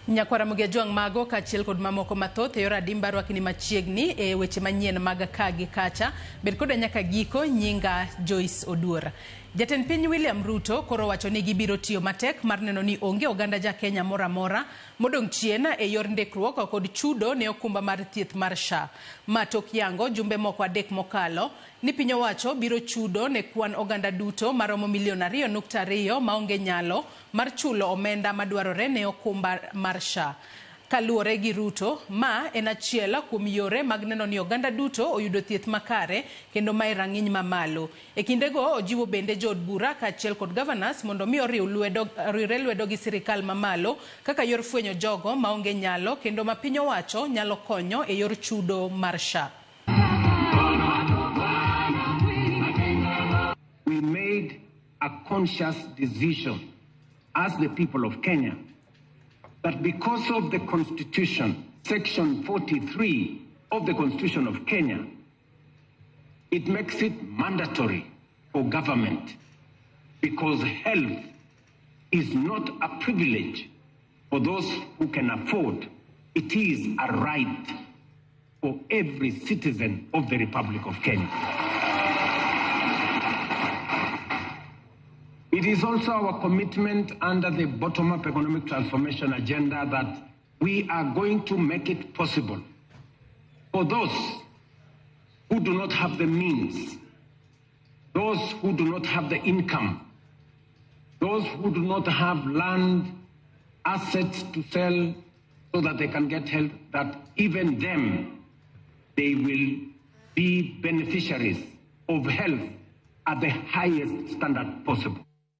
Nyakwara Mugia Jwang' mago kaachiel kod mamoko mathoth e yor adimba rwakni machiegni e weche manyien mag ka gi kacha. Bed koda nyaka giko, nyinga Joyce Oduor. Jatend piny William Ruto koro wacho ni gibiro tiyo matek mar neno ni onge oganda ja Kenya moro amora modong' chien e yor ndikruok kod chudo ne okumba mar thieth mar SHA. Ma tok yango jumbe moko adek mokalo ni piny owacho biro chudo ne kwan oganda duto maromo milion 2.2 maonge nyalo mar chulo omenda madwarore ne okumba mar SHA. Kaluwore gi Ruto, ma en achiel kuom yore mag neno ni oganda duto oyudo thieth makare kendo mae rang'iny mamalo. E kindego ojiwo bende jood bura kaachiel kod governors mondo mi oriw lwedo, oriwre lwedo gi sirikal mamalo kaka yor fwenyo jogo maonge nyalo kendo ma piny owacho nyalo konyo e yor chudo mar SHA. We made a conscious decision as the people of Kenya that because of the Constitution, Section 43 of the Constitution of Kenya, it makes it mandatory for government, because health is not a privilege for those who can afford, it is a right for every citizen of the Republic of Kenya. It is also our commitment under the bottom-up economic transformation agenda that we are going to make it possible for those who do not have the means, those who do not have the income, those who do not have land, assets to sell so that they can get help, that even them, they will be beneficiaries of health at the highest standard possible.